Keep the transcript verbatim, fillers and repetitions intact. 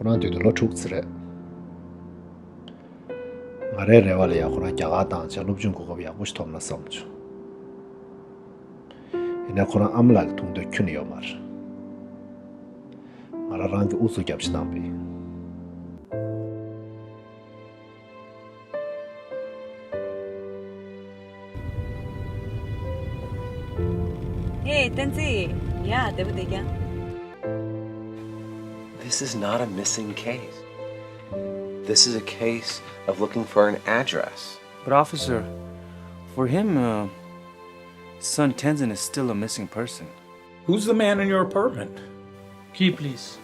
ཁོ་རང་དེ་དུས་ལོ་དྲུག་ཙམ་རེད། ང་རའི་རེ་བ་ལ་ཡང་ཁོ་རང་རྒྱ་གར་བཏང་བྱས་སློབ་སྦྱོང་གོ་སྐབས་ཡག་པོ་ཞིག་ཐོབ་ན་བསམ་བྱུང་། ཡིན་ནའི་ཁོ་རང་ཨ་མ་ལགས་ཀྱི་མཐོང་འདོད་ཁྱོན་ནས་ཡོད་མ་རེད། ང་རང་རང་གི་ཨུ་ཚུགས་རྒྱབ་ཤིག་བཏང་པས། Hey, Tenzin. Yeah, བདེ་པོ་བསྡད་ཀྱང་། This is not a missing case. This is a case of looking for an address. But officer, for him, uh, son Tenzin is still a missing person. Who's the man in your apartment? Key, please.